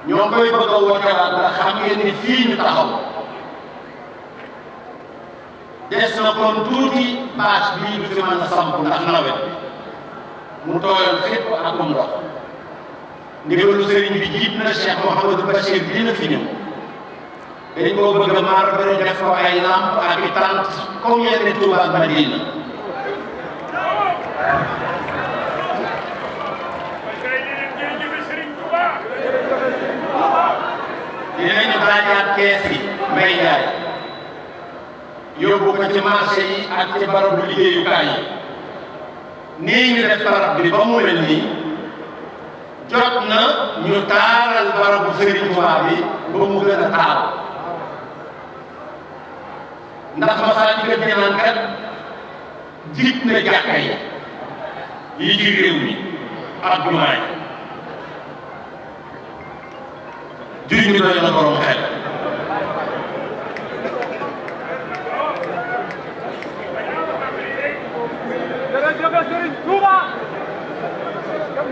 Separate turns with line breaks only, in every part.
ñoo koy bëgg a wootewaat ndax xam ngeen ni fii ñu taxaw des na kon tuuti bâche bii du fi mën a samp ndax nawet bi mu tooyoon fépp ak ndox ndigalu sëriñ bi jiit na Cheikh Mouhamadou Bachir dina fi ñëw dañ koo bëgg a marbre def ko ay lampe ak i tente comme yenn Touba ak Madina dinañu daajaat kees yi mbay jaay yóbbu ko ci marché yi ak ci barabu liggéeyukaay yi nii ñu def barab bi ba mu mel nii jot na ñu taaral barabu Sëriñ Tuubaa bi ba mu gën a taal ndax Masaalikul Jinaan kat jig na jàkka yi ci réew mi ak jumaa yi jur ñu doy na borom xel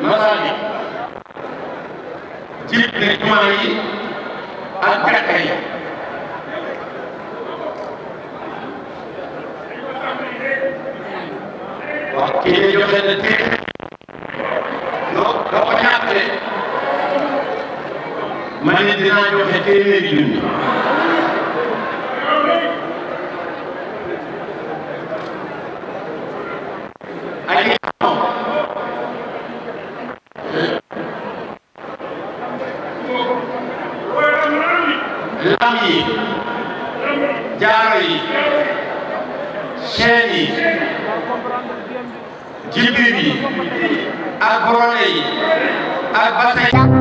Masaalik jig na jumaa yi ak jàkka yi wax kii de joxe na téeméer doo ko ñàkk de ma ne dinaa joxe téeméeri junni ay lam yi jaaro yi chaîne yi jibir yi ak borone yi ak bassin